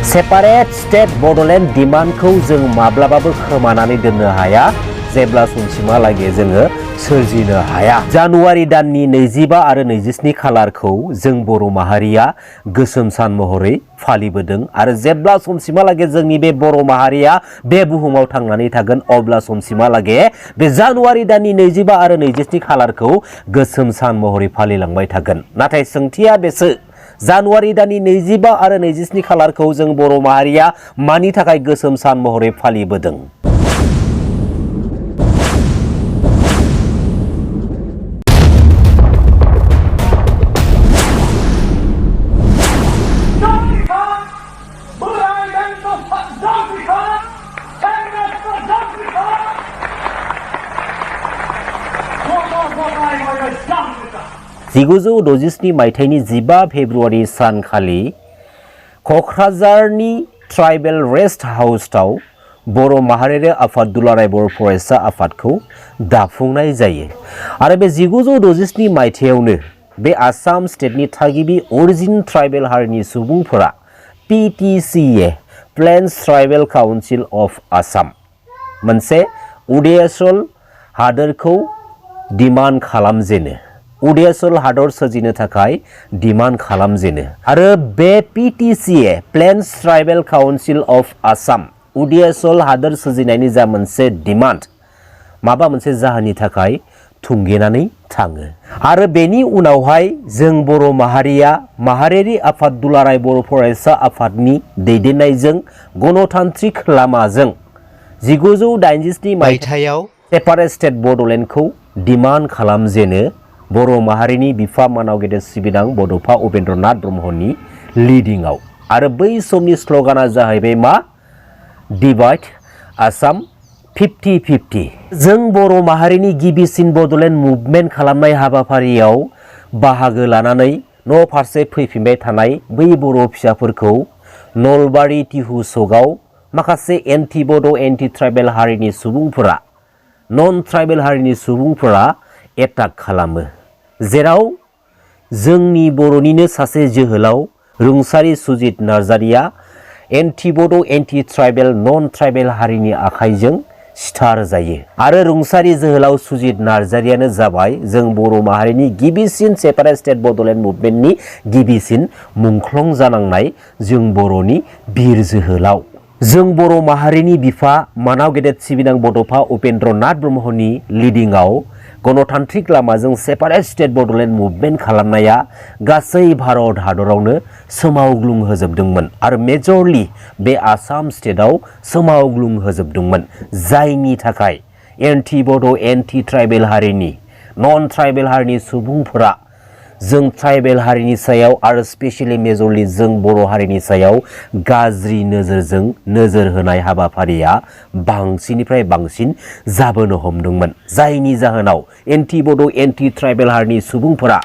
Separate state Bodoland डिमान्डखौ जों माब्लाबाबो खोमानानै दोननो हाया जेब्ला समसिमहालागै जोङो सोरजिनो हाया। जानुवारि दाननि 25 आरो 27 खालारखौ जों बर' माहारिया गोसोम सान महरै फालिबोदों आरो जेब्ला समसिमहालागै जोंनि बे बर' माहारिया बे बुहुमाव थांनानै थागोन अब्ला समसिमहालागै बे जानुवारि दाननि 25 आरो 27 खालारखौ गोसोम सान महरै फालिलांबाय थागोन। नाथाय सोंथिया बेसो जानुवारि दाननि 25 आरो 27 खालारखौ जों बर' माहारिया मानि थाखाय गोसोम सान महरै फालिबोदों? जिगुजौ 67 मायथाइनि 15 फेब्रुवारि सानखालि क'क्राझारनि ट्राइबेल रेस्ट हाउसआव बर' माहारियारि आफाद दुलाराय बर' फरायसा आफादखौ दाफुंनाय जायो आरो बे 1967 मायथाइयावनो बे आसाम स्टेटनि थागिबि अरिजिन ट्राइबेल हारिनि सुबुंफोरा PTCA plains tribal council of Assam मोनसे उदेयासल हादोरखौ डिमान्ड खालामजेनो। उदेयासल हादर सोरजिनो थाखाय डिमान्ड खालामजेनो आरो बे PTCA plains tribal council of Assam उदेयासल हादर सोरजिनायनि जा मोनसे डिमान्ड माबा मोनसे जाहोननि थाखाय थुंगेनानै थाङो आरो बेनि उनावहाय जों बर' माहारिया माहारियारि आफाद दुलाराय बर' फरायसा आफादनि दैदेननायजों गणतान्त्रिक लामाजों 1987 मायथाइयाव सेपारेट स्टेट बड'लेण्डखौ डिमान्ड खालामजेनो बर' माहारिनि बिफा मानाव गेदेर सिबिदां बड'फा उपेन्द्रनाथ ब्रह्मनि लिडिंआव आरो बै समनि स्ल'गाना जाहैबाय मा? डिभाइड आसाम 50-50। जों बर' माहारिनि गिबिसिन बड'लेण्ड मुभमेन्ट खालामनाय हाबाफारियाव बाहागो लानानै न' फारसे फैफिनबाय थानाय बै बर' फिसाफोरखौ नलबारि टिहु सकआव माखासे एन्टि बड' एन्टि ट्राइबेल हारिनि सुबुंफोरा नन ट्राइबेल हारिनि सुबुंफोरा एटाक खालामो जेराव जोंनि बर'निनो सासे जोहोलाव रुंसारि सुजित नार्जारिया एन्टि बड' एन्टि ट्राइबेल नन ट्राइबेल हारिनि आखाइजों सिथार जायो आरो रुंसारि जोहोलाव सुजित नार्जारियानो जाबाय जों बर' माहारिनि गिबिसिन सेपारेट स्टेट बड'लेण्ड मुभमेन्टनि गिबिसिन मुंख्लं जानांनाय जों बर'नि बिर जोहोलाव। जों बर' माहारिनि बिफा मानाव गेदेर सिबिदां बड'फा उपेन्द्रनाथ ब्रह्मनि लिडिंआव गणतान्त्रिक लामाजों सेपारेट स्टेट बड'लेण्ड मुभमेन्ट खालामनाया गासै भारत हादरावनो सोमावग्लुंहोजोबदोंमोन आरो मेजरलि बे आसाम स्टेटआव सोमावग्लुंहोजोबदोंमोन जायनि थाखाय एन्टि बड' एन्टि ट्राइबेल हारिनि नन ट्राइबेल हारिनि सुबुंफोरा जों ट्राइबेल हारिनि सायाव आरो स्पेशेलि मेजरलि जों बर' हारिनि सायाव गाज्रि नोजोरजों नोजोर होनाय हाबाफारिया बांसिननिफ्राय बांसिन जाबोनो हमदोंमोन जायनि जाहोनाव एन्टि बड' एन्टि ट्राइबेल हारिनि सुबुंफोरा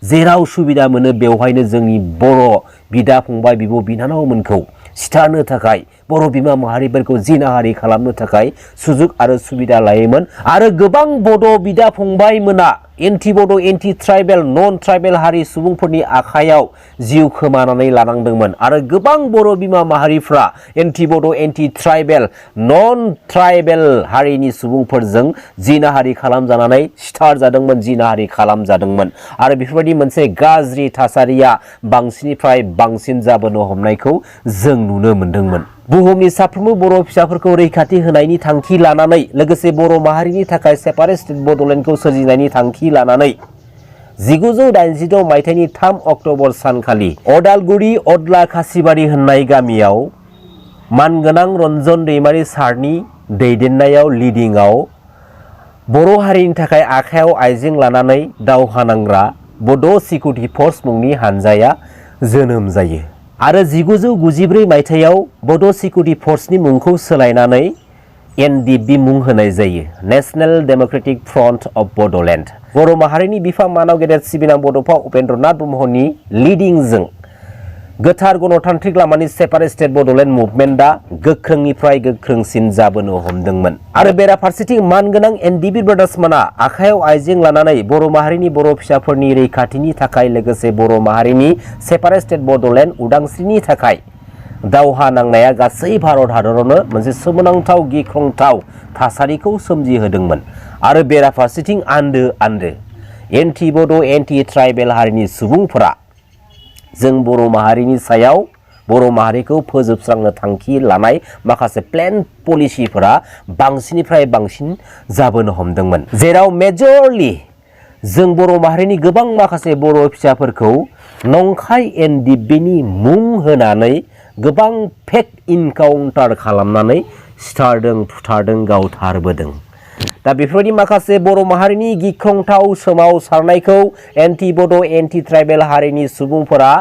जेराव सुबिदा मोनो बेवहायनो जोंनि बर' बिदा फंबाय बिब' बिनानावमोनखौ सिथारनो थाखाय बर' बिमा माहारिफोरखौ जिनाहारि खालामनो थाखाय सुजुग आरो सुबिदा लायोमोन आरो गोबां बड' बिदा फंबाय मोना एन्टि बड' एन्टि ट्राइबेल नन ट्राइबेल हारि सुबुंफोरनि आखायाव जिउ खोमानानै लानांदोंमोन आरो गोबां बर' बिमा माहारिफ्रा एन्टि बड' एन्टि ट्राइबेल नन ट्राइबेल हारिनि सुबुंफोरजों जिनाहारि खालामजानानै सिथार जादोंमोन जिनाहारि खालामजादोंमोन आरो बेफोरबायदि मोनसे गाज्रि थासारिया बांसिननिफ्राय बांसिन जाबोनो हमनायखौ जों नुनो मोन्दोंमोन। बुहुमनि साफ्रोमबो बर' फिसाफोरखौ रैखाथि होनायनि थांखि लानानै लोगोसे बर' माहारिनि थाखाय सेपारेट स्टेट बड'लेण्डखौ सोरजिनायनि थांखि लानानै 1986 मायथाइनि 3 अक्ट'बर सानखालि अदालगुरि अदला खासिबारि होननाय गामियाव मानगोनां रन्जन दैमारि सारनि दैदेननायाव लिडिंआव बर' हारिनि थाखाय आखायाव आइजें लानानै दावहा नांग्रा बड' सिकिउरिटि फर्स मुंनि हानजाया जोनोम जायो आरो 1994 मायथाइयाव बड' सिकिउरिटि फर्सनि मुंखौ सोलायनानै NDP मुं होनाय जायो national democratic front of Bodoland. बर' माहारिनि बिफा मानाव गेदेर सिबिनां बड'फा उपेन्द्रनाथ ब्रह्मनि लिडिंजों गोथार गणतान्त्रिक लामानि सेपारेट स्टेट बड'लेण्ड मुभमेन्टआ गोख्रोंनिफ्राय गोख्रोंसिन जाबोनो हमदोंमोन आरो बेराफारसेथिं मानगोनां NDP ब्रादार्समोना आखायाव आइजें लानानै बर' माहारिनि बर' फिसाफोरनि रैखाथिनि थाखाय लोगोसे बर' माहारिनि सेपारेट स्टेट बड'लेण्ड उदांस्रिनि थाखाय दावहा नांनाया गासै भारत हादरावनो मोनसे सोमोनांथाव गिख्रंथाव थासारिखौ सोमजिहोदोंमोन आरो बेराफारसेथिं आन्दो आन्दो एन्टि बड' एन्टि ट्राइबेल हारिनि सुबुंफोरा जों बर' माहारिनि सायाव बर' माहारिखौ फोजोबस्रांनो थांखि लानाय माखासे प्लेन पलिसिफोरा बांसिननिफ्राय बांसिन जाबोनो हमदोंमोन, जेराव मेजरलि जों बर' माहारिनि गोबां माखासे बर' फिसाफोरखौ नंखाय एनडिएफबिनि मुं होनानै गोबां फेक इनकाउन्टार खालामनानै सिथारदों, फुथारदों, गावथारबोदों। दा बेफोरबायदि माखासे बर' माहारिनि गिख्रंथाव सोमावसारनायखौ एन्टि बड' एन्टि ट्राइबेल हारिनि सुबुंफोरा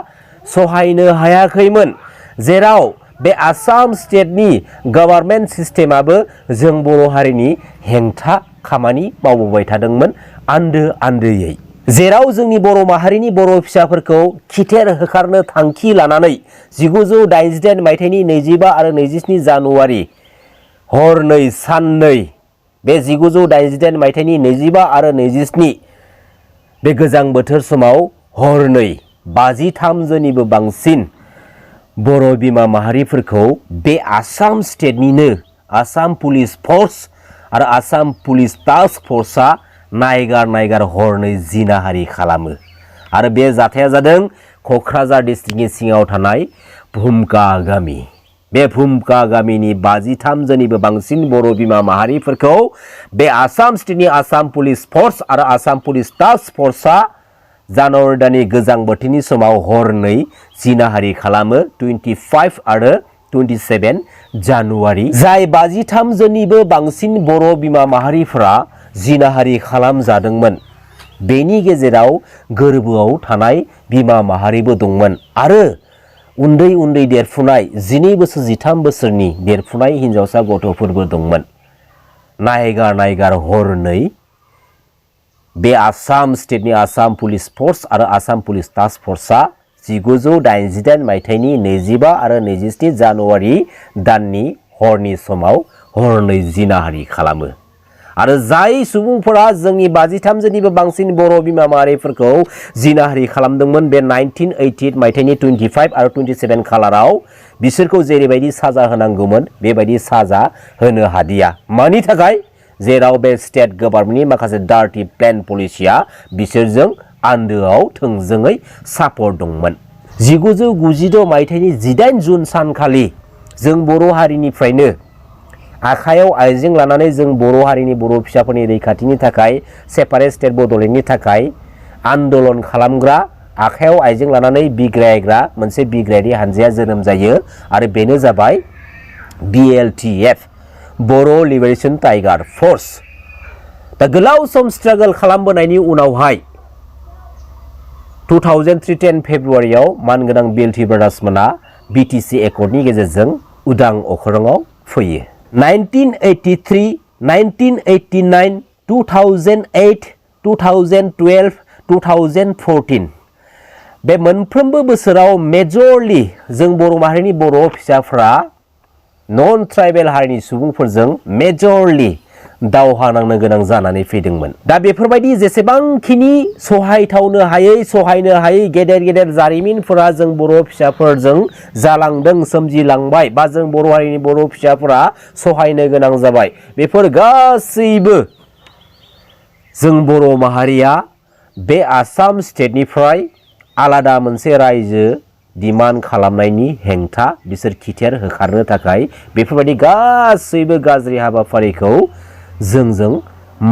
सहायनो हायाखैमोन, जेराव बे आसाम स्टेटनि गभर्नमेन्ट सिस्टेमाबो जों बर' हारिनि हेंथा खामानि मावबोबाय थादोंमोन आन्दो आन्दोयै, जेराव जोंनि बर' माहारिनि बर' फिसाफोरखौ खिथेर होखारनो थांखि लानानै 1988 मायथाइनि 25 आरो 27 जानुवारि हरनै साननै बे 1988 मायथाइनि 25 आरो 27 बे गोजां बोथोर समाव हरनै 53 जोनिबो बांसिन बर' बिमा माहारिफोरखौ बे आसाम स्टेटनिनो आसाम पुलिस फर्स आरो आसाम पुलिस टास्क फर्सआ नायगार हरनै जिनाहारि खालामो आरो बे जाथाया जादों क'क्राझार डिस्ट्रिक्टनि सिङाव थानाय भुमका गामि। बे भुमका गामिनि 53 जोनिबो बांसिन बर' बिमा माहारिफोरखौ बे आसाम स्टेटनि आसाम पुलिस फर्स आरो आसाम पुलिस टास्क फर्सआ जानुवारि दाननि गोजां बोथोरनि समाव हरनै जिनाहारि खालामो 25 आरो 27 जानुवारि, जाय 53 जोनिबो बांसिन बर' बिमा माहारिफोरा जिनाहारि खालामजादोंमोन। बेनि गेजेराव गोरबोआव थानाय बिमा माहारिबो दंमोन आरो उन्दै उन्दै देरफुनाय 12 बोसोर 13 बोसोरनि देरफुनाय हिन्जावसा गथ'फोरबो दंमोन। नायगार हरनै बे आसाम स्टेटनि आसाम पुलिस फर्स आरो आसाम पुलिस टास्क फर्सआ 1988 मायथाइनि 25 आरो 27 जानुवारि दाननि हरनि समाव हरनै जिनाहारि खालामो आरो जाय सुबुंफोरा जोंनि 53 जोनिबो बांसिन बर' बिमा माहारिफोरखौ जिनाहारि खालामदोंमोन बे 1988 मायथाइनि 25 आरो 27 खालाराव बिसोरखौ जेरैबायदि साजा होनांगौमोन बेबायदि साजा होनो हादिया। मानि थाखाय? जेराव बे स्टेट गभर्नमेन्टनि माखासे डार्टि प्लेन पलिसिया बिसोरजों आन्दोआव थोंजोङै सापर्ट दंमोन। 1996 मायथाइनि 18 जुन सानखालि जों बर' हारिनिफ्रायनो आखायाव आइजें लानानै जों बर' हारिनि बर' फिसाफोरनि रैखाथिनि थाखाय सेपारेट स्टेट बड'लेण्डनि थाखाय आन्दलन खालामग्रा आखायाव आइजें लानानै बिग्रायग्रा मोनसे बिग्रायारि हानजाया जोनोम जायो आरो बेनो जाबाय BLTF बर' लिबारेशन टाइगार फर्स। दा गोलाव सम स्ट्रागल खालामबोनायनि उनावहाय 2003 फेब्रुवारियाव मानगोनां BLT ब्रादार्स मोना BTC एकर्डनि गेजेरजों उदां अख्राङाव फैयो। 1983, 1989, 2008, 2012, 2014 बे मोनफ्रोमबो बोसोराव मेजरलि जों बर' माहारिनि बर' फिसाफ्रा नन ट्राइबेल हारिनि सुबुंफोरजों मेजरलि दावहा नांनो गोनां जानानै फैदोंमोन। दा बेफोरबायदि जेसेबांखिनि सहायथावनो हायै सहायनो हायै गेदेर गेदेर जारिमिनफोरा जों बर' फिसाफोरजों जालांदों, सोमजिलांबाय बा जों बर' हारिनि बर' फिसाफोरा सहायनो गोनां जाबाय, बेफोर गासैबो जों बर' माहारिया बे आसाम स्टेटनिफ्राय आलादा मोनसे रायजो डिमान्ड खालामनायनि हेंथा बिसोर खिथेर होखारनो थाखाय बेफोरबायदि गासैबो गाज्रि हाबाफारिखौ जोंजों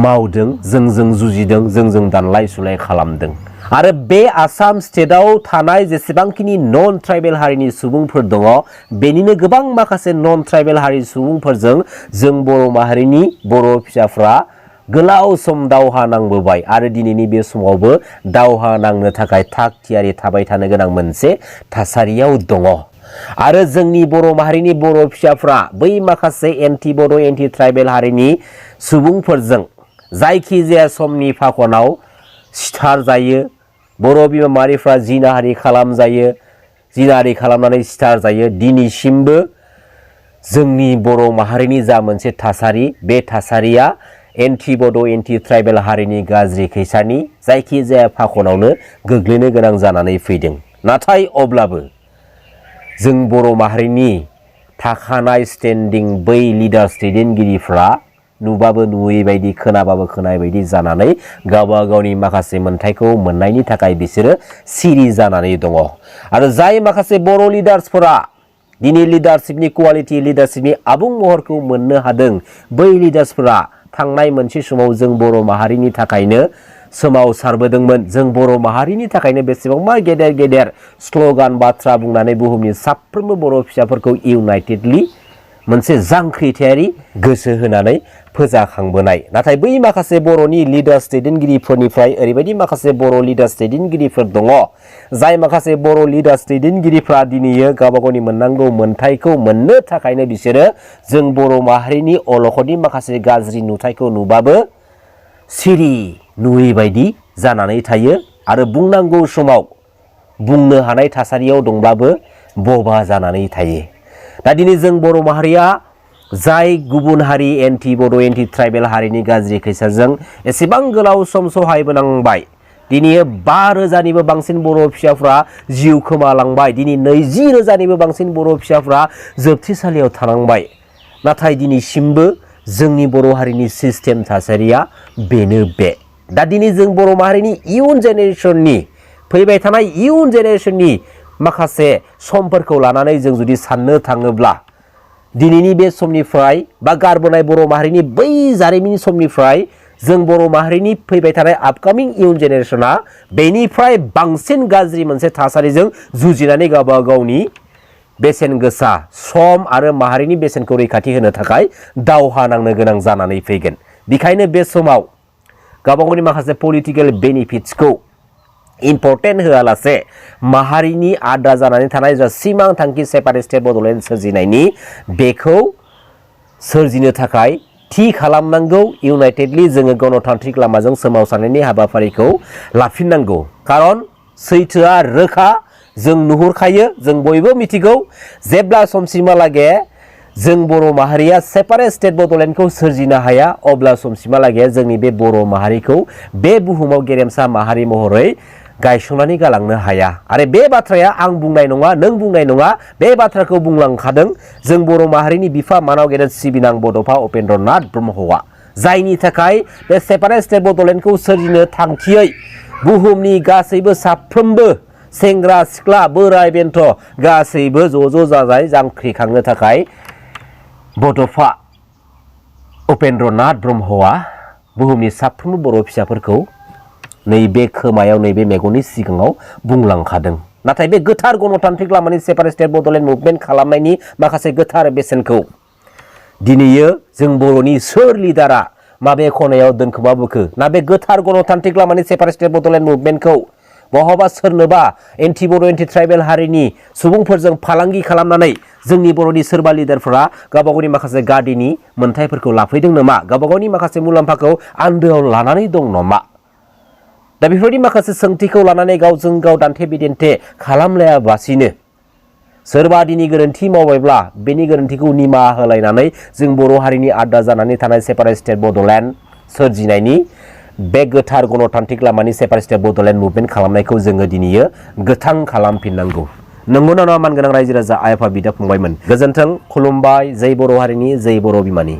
मावदों, जोंजों जुजिदों, जोंजों दानलाय सुलाय खालामदों। आरो बे आसाम स्टेटआव थानाय जेसेबांखिनि नन ट्राइबेल हारिनि सुबुंफोर दङ बेनिनो गोबां माखासे नन ट्राइबेल हारिनि सुबुंफोरजों जों बर' माहारिनि बर' फिसाफ्रा गोलाव सम दावहा नांबोबाय आरो दिनैनि बे समावबो दावहा नांनो थाखाय थाग थियारि थाबाय थानो गोनां मोनसे थासारियाव दङ। आरो जोंनि बर' माहारिनि बर' फिसाफ्रा बै माखासे एन्टि बड' एन्टि ट्राइबेल हारिनि सुबुंफोरजों जायखिजाया समनि फाखनाव सिथार जायो, बर' बिमा माहारिफ्रा जिनाहारि खालामजायो, जिनाहारि खालामनानै सिथार जायो। दिनैसिमबो जोंनि बर' माहारिनि जा मोनसे थासारि बे थासारिया एन्टि बड' एन्टि ट्राइबेल हारिनि गाज्रि खैसारनि जायखिजाया फाखनावनो गोग्लैनो गोनां जानानै फैदों। नाथाय अब्लाबो जों बर' माहारिनि थाखानाय स्टेन्डिं बै लिडार्स दैदेनगिरिफ्रा नुबाबो नुयै बायदि खोनाबाबो खोनायै बायदि जानानै गावबा गावनि माखासे मोनथायखौ मोननायनि थाखाय बिसोरो सिरि जानानै दङ आरो जाय माखासे बर' लिडार्सफोरा दिनै लिडारशिपनि क्वालिटि लिडारशिपनि आबुं महरखौ मोननो हादों बै लिडार्सफोरा थांनाय मोनसे समाव जों बर' माहारिनि थाखायनो सोमावसारबोदोंमोन जों बर' माहारिनि थाखायनो बेसेबांबा गेदेर गेदेर स्ल'गान बाथ्रा बुंनानै बुहुमनि साफ्रोमबो बर' फिसाफोरखौ इउनाइटेडलि मोनसे जांख्रिथायारि गोसो होनानै फोजाखांबोनाय नाथाय बै माखासे बर'नि लिडार्स दैदेनगिरिफोरनिफ्राय ओरैबायदि माखासे बर' लिडार्स दैदेनगिरिफोर दङ जाय माखासे बर' लिडार्स दैदेनगिरिफ्रा दिनैयो गावबा गावनि मोननांगौ मोनथायखौ मोननो थाखायनो बिसोरो जों बर' माहारिनि अलखदनि माखासे गाज्रि नुथायखौ नुबाबो सिरि नुयै बायदि जानानै थायो आरो बुंनांगौ समाव बुंनो हानाय थासारियाव दंब्लाबो बबा जानानै थायो दा दिनै जों बर' माहारिया जाय गुबुन हारि एन्टि बड' एन्टि ट्राइबेल हारिनि गाज्रि खैसारजों एसेबां गोलाव सम सहायबोनांबाय दिनै 5,000निबो बांसिन बर' फिसाफ्रा जिउ खोमालांबाय दिनै 20,000निबो बांसिन बर' फिसाफ्रा जोबथेसालियाव थानांबाय नाथाय दिनैसिमबो जोंनि बर' हारिनि सिस्टेम थासारिया बेनो बे दा दिनै जों बर' माहारिनि इयुन जेनेरेसननि फैबाय थानाय इयुन जेनेरेसननि माखासे समफोरखौ लानानै जों जुदि साननो थाङोब्ला दिनैनि बे समनिफ्राय बा गारबोनाय बर' माहारिनि बै जारिमिन समनिफ्राय जों बर' माहारिनि फैबाय थानाय आपकामिं इयुन जेनेरेसना बेनिफ्राय बांसिन गाज्रि मोनसे थासारिजों जुजिनानै गावबा गावनि बेसेन गोसा सम आरो माहारिनि बेसेनखौ रैखाथि होनो थाखाय दावहा नांनो गोनां जानानै फैगोन बेखायनो बे समाव गावबा गावनि माखासे पलिटिकेल बेनिफिट्सखौ इम्पर्टेन्ट होआलासे माहारिनि आद्रा जानानै थानाय जा सिमां थांखि सेपारेट स्टेट बड'लेण्ड सोरजिनायनि बेखौ सोरजिनो थाखाय थि खालामनांगौ इउनाइटेडलि जोङो गणतान्त्रिक लामाजों सोमावसारनायनि हाबाफारिखौ लाफिननांगौ खारन सैथोआ रोखा जों नुहुरखायो जों बयबो मिथिगौ जेब्ला समसिमहालागै जों बर' माहारिया सेपारेट स्टेट बड'लेण्डखौ सोरजिनो हाया अब्ला समसिमहालागै जोंनि बे बर' माहारिखौ बे बुहुमाव गेरेमसा माहारि महरै गायसंनानै गालांनो हाया आरो बे बाथ्राया आं बुंनाय नङा नों बुंनाय नङा बे बाथ्राखौ बुंलांखादों जों बर' माहारिनि बिफा मानाव गेदेर सिबिनां बड'फा उपेन्द्र नाथ ब्रह्मआ जायनि थाखाय बे सेपारेट स्टेट बड'लेण्डखौ सोरजिनो थांखियै बुहुमनि गासैबो साफ्रोमबो सेंग्रा सिख्ला बोराय बेन्थ गासैबो ज' जाजाय जांख्रिखांनो थाखाय बड'फा उपेन्द्र नाथ ब्रह्मआ बुहुमनि साफ्रोमबो बर' फिसाफोरखौ नैबे खोमायाव नैबे मेगननि सिगाङाव बुंलांखादों नाथाय बे गोथार गणतान्त्रिक लामानि सेपारेट स्टेट बड'लेण्ड मुभमेन्ट खालामनायनि माखासे गोथार बेसेनखौ दिनैयो जों बर'नि सोर लिडारा माबे खनायाव दोनखोमाबोखो ना बे गोथार गणतान्त्रिक लामानि सेपारेट स्टेट बड'लेण्ड मुभमेन्टखौ बहाबा सोरनोबा एन्टि बड' एन्टि ट्राइबेल हारिनि सुबुंफोरजों फालांगि खालामनानै जोंनि बर'नि सोरबा लिडारफोरा गावबा गावनि माखासे गादिनि मोनथायफोरखौ लाफैदों नामा गावबा गावनि माखासे मुलाम्फाखौ आन्दोआव लानानै दं नामा दा बेफोरबायदि माखासे सोंथिखौ लानानै गावजों गाव दान्थे बिदान्थे खालामलायाबासिनो सोरबा दिनै गोरोन्थि मावबायब्ला बेनि गोरोन्थिखौ निमाहा होलायनानै जों बर' हारिनि आद्रा जानानै थानाय सेपारेट स्टेट बड'लेण्ड सोरजिनायनि बे गोथार गणतान्त्रिक लामानि सेपारेट स्टेट बड'लेण्ड मुभमेन्ट खालामनायखौ जोङो दिनैयो गोथां खालामफिननांगौ नंगौना नङा मानगोनां रायजो राजा आइ आफा बिदा फंबायमोन गोजोन्थों खुलुमबाय जै बर' हारिनि जै बर' बिमानि